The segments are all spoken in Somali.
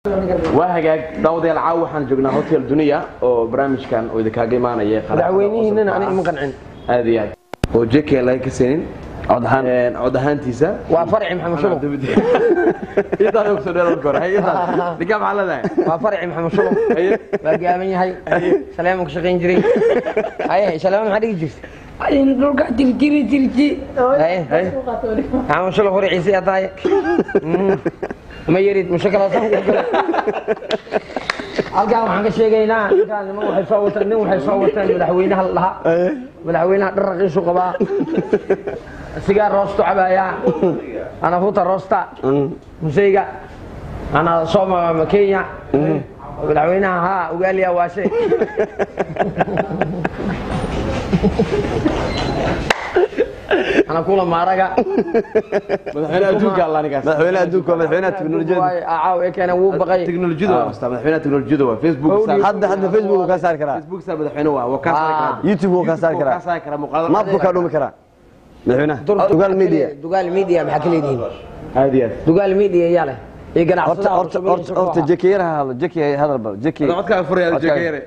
Waa hagaag daawadayaal, caaw waxaan joognaa Hotel Dunia oo barnaamijkan oo idinkaaga imaanaya. Madaxweynihiinana aniga ima qancin. Aad iyo aad oo JK laga kaseenin cod ahaan, cod ahaantiisa. Waa farci Maxamed Shulub. Intaan kusoo dheer marka hore. Hay, intaan ninkaa maxaa leedahay? Waa farci Maxamed Shulub, waa gaaban yahay, saleeman ka shaqayn jiray. Haye, saleeman maxaa dhigi jirtay? Dhulka tirtiri tirti. Haye, Maxamed Shulub hore ciise yaa tahay, ma yarid mushakalasan. Halkaan waxaan ka sheegaynaa ninkaan niman waxay soo wateen, nin waxay soo wateen madaxweynaha la dhahaa. Madaxweynaha dhar raqiisu qabaa, sigaar roosto cabayaa, anafuta roosta museyga ana sooma Kenya madaxweynaha haa ugaaliya waashe. Ana kula maaraga. Madaxweynaha adduunka alla ninkaas. Madaxweynaha adduunka waa madaxweynaha teknolojiyada. Caaw ee keena wuu baqay. Teknolojiyada waa mastaa, madaxweynaha teknolojiyada waa Facebook. Hadda Facebook wuu kaa saari karaa. Facebook saa madaxweyne waa kaa saari karaa. YouTube wuu kaa saari karaa. Kaa saari karaa muuqaalada. Maapku kaa dhumi karaa madaxweynaha Dugaal Media. Dugaal Media maxaa ka leedihiin? Aad iyo aad Dugaal Media yaa leh iyo horta ganacsadaha horta horta horta JK yar ha hadlo, JK hadal bal JK. Codkaa furaya JK yare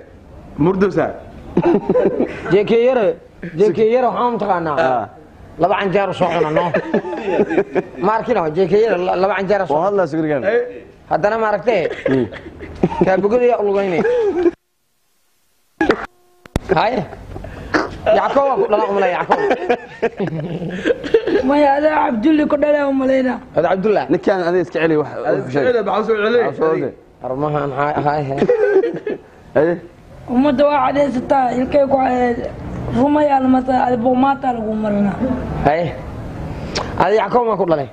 murdosa. JK yare, JK yare waxaan mataqaanaa laba canjeero soo cuna no ma arkino. JK yare laba canjeero soo oo hadlaa sugrigan. Haddana ma aragtee kaabugada yaa ulugaynay. Haye, Yackob waa ku dhalan umalay Yackob. Maya, adaa Cabdulli ku dhalaa umalayna. Hada Cabdullah ninkaan adiga iska celi wax sheeg. Maxaa soo celiyay? Soo celiyay. Armahan haye. Haye, ummadda waa cadaysataa ilkay ku rumayaa lamata boomaataa lagu marinaa. Haye, adi Yackob maa ku dhalay?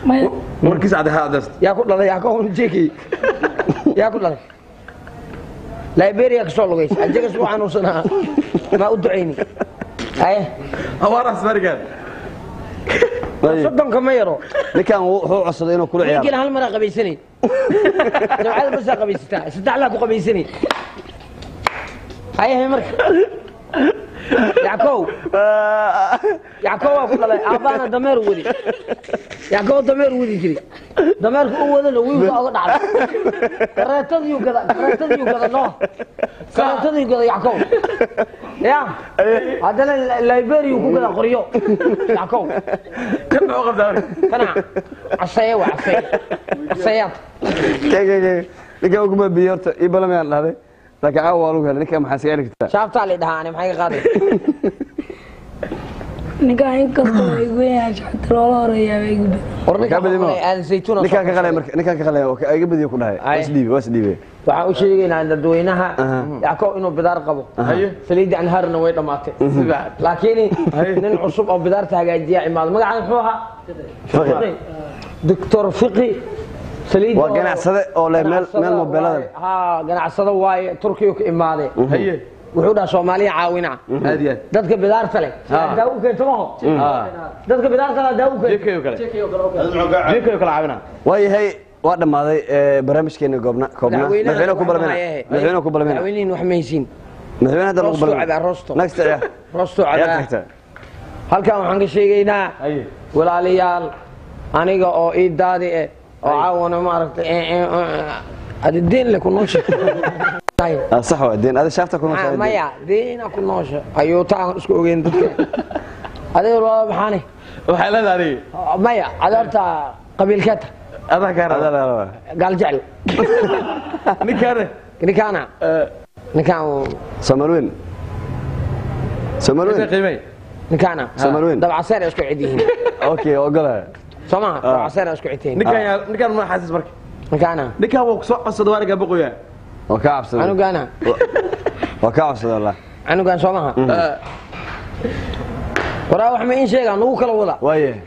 Maya. Markiis cad ha adast. Yaa ku dhalay Yackob? JK yaa ku dhalay? Liberia ka soo lugaysa ajagas u xanuunsanaa, maa u ducayni? Haye, awaaraas marigan 30-ka ma yaro. Ninkaan wuxuu codsaday inuu kula ciyaaro. Ninkiina hal maraa qabaysanay, jamcada basaa qabaysataa, saddex laa ku qabaysanay. Haye marka Yackow, Yackow waa ku dhalay, aabbaana dameer wadi. Yackow dameer wadi jiray, dameerka u wadana wiilka oga dhacday, kareetadiyuu gada, kareetadiyuu gada no, kareetadiyuu gada Yackow ya. Haddana Liberia ku gada qoryo Yackow. Kan maxuu qabtaa? Kana caseeye waa caseeye, caseeyaad. Ke ke ke ninkaan ugu baabiiyey horta ii balamayaan dhahday, laakiin caawa waa lagu helay. Ninkaan maxaa iska celi kartaa? Shaaftaa la dhahaa ani, maxay ka qaaday? Ninkaan inkastoo igu yahay shacta loola horeeyaa igu badan. War ninkaan Kaa badimo. aadan saytuun ninkaan ka qalay marka, ninkaan ka qalay oo iga badiyo ku dhahay. Ay. Waa isdhiibe, waa isdhiibe. Waxaan u sheegaynaa dadweynaha Yackob inuu bidaar qabo, saliidda anhaarna way dhammaatay, laakiin nin cusub oo bidaarta hagaajiya imaado. Magacaada muxuu ahaa? Fiqi. Doctor Fiqi saliidda Waa ganacsade oo leh meel mobeelada leh. Ha, ganacsado waaye, Turkiga ka imaaday. Haye, wuxuu dhaha Soomaaliya caawina aad iyo aad dadka bidaarta leh daawo u keento maho, dadka bidaarta leh daawo u keento. JK oo kale, JK oo kale caawina. Waayahay, waa dhammaaday barnaamijkeena goobna koobna. Madaxweyne ku ballamina, madaxweyne ku ballamina. Madaxweynihin wax maysiin. Madaxweyne hadda lagu Roosto ballamina. cabaa, roosto. Next ciyaar. Roosto ciyaar cabaa tagta. Halkan waxaan ka sheegaynaa haye walaalayaal, aniga oo ii daadi eh oo caawana maaragtay adi deen le ku noosha. Sax waa deen adi shaafta ku nooshahay. Maya, deena ku noosha ayuu taa isku ogeyn dadka. Adiga loo maxaane? Waxay leedahay aniga. Maya, adi horta qabiilkeeta? Adaa kaa Adaa raba. laga rabaa. Gaal jecel. Ninkaane ninkaana ninkaan Soomaali weyn, Soomaali intee weyn. qiimay ninkaana Soomaali weyn. Dabcaseer ay isku cid yihiin. Okay, ogolahay. Soo maha, dabcaseer ay isku cid yihiin. Ninkaan yaa ninkaan ma xasis marka? Ninkaana Ninkaan waa kusoo codsaday, waa ninkaan boqoyaa. Waa kaa cabsaday. Canugaana waa kaa cabsaday wallah. Canugaan soo maha, waraa wax ma in sheegaa nagu kala wada. Waayahay.